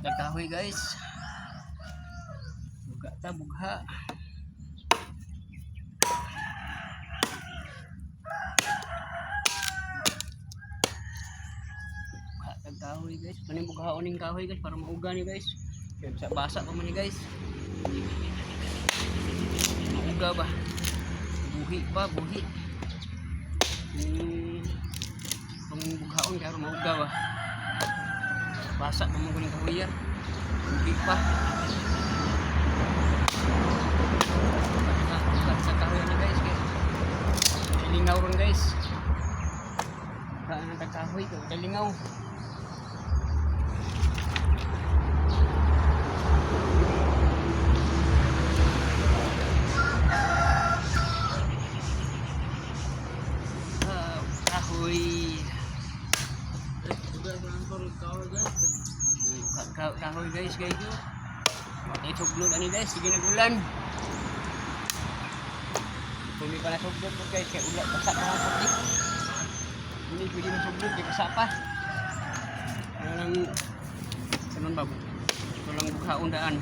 Bugha ta kahoy, guys. Bugha ta, bugha. Bugha ta kahoy, guys. Kaning bughaon ning kahoy, guys, para mauga ni, guys. Kaya sa basa pa man ni, guys. Mauga ba? Buhi pa, buhi. Kung bughaon kaya mauga ba? Basa pa man kuning kahoy. Buhi pa. Buka sa kahoy na, guys. Kaya lingaw ron, guys. Buka na ng kahoy. Kaya lingaw. Ah, kahoy. Kahoy, guys, guys. Matay suglod ani, guys, sige nagulan. Kung pa na suglod po, guys, kay ulan basa pa ang puti. Hindi pwede na suglod kay basa pa. Ano lang kanon ba? Ito lang bughaon daan.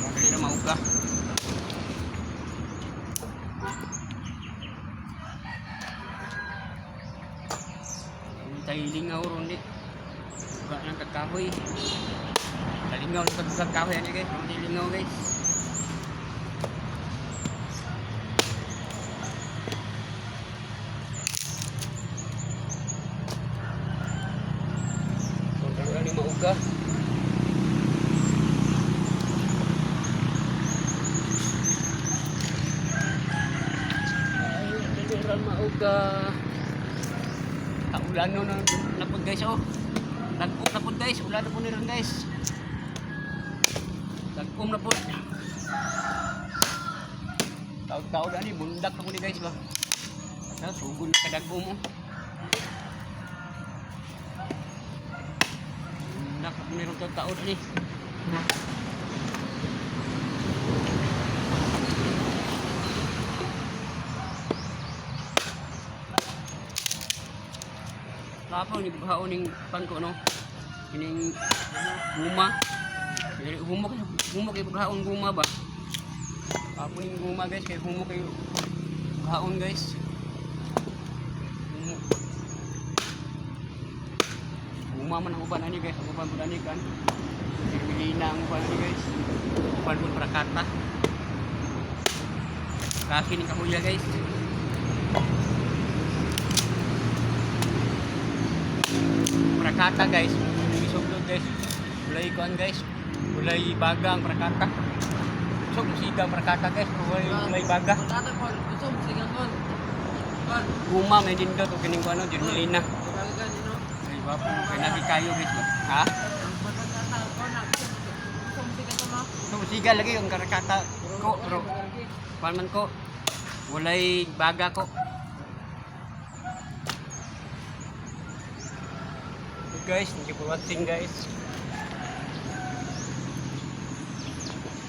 Dali na mauga. Tayo lingaw ron di. Buga ng kakahoy. Kalingaw ng kabugang kahoy ani, guys. Mga lingaw, guys. Kung dalo ni mauga. Ay, dali ra mauga. Ulan no na napod, guys, oh. Dagkom na pod, guys, ulan na po ni ron, guys. Dagkom na pod. Taod-taod ani bundak na po ni, guys, ba. Sa sugod na kadagom oh. Bundak na po ni ron taod-taod ani. Kapo ni bughaon ning pangko no. Kining guma. Dili humok humok kay bughaon guma ba. Kapo ning guma, guys, kay humok kay bughaon, guys. Humok. Guma man ang uban ani, guys, ang uban pud ani kan. Pirmilina ang uban ani, guys. Uban pud prakata. Kasi ning kahuya, guys. Prakata, guys, isuglod, guys. Walay kuan, guys. Walay baga ang prakata. So musiga ang prakata, guys, pero walay baga. Guma may dindot og kining kuan no, Jermelina. Ay wapo kay nagi kayo, guys ba. Ha? So musiga lagi ang prakata ko pero kuan man ko walay baga ko. Guys, thank you for watching, guys.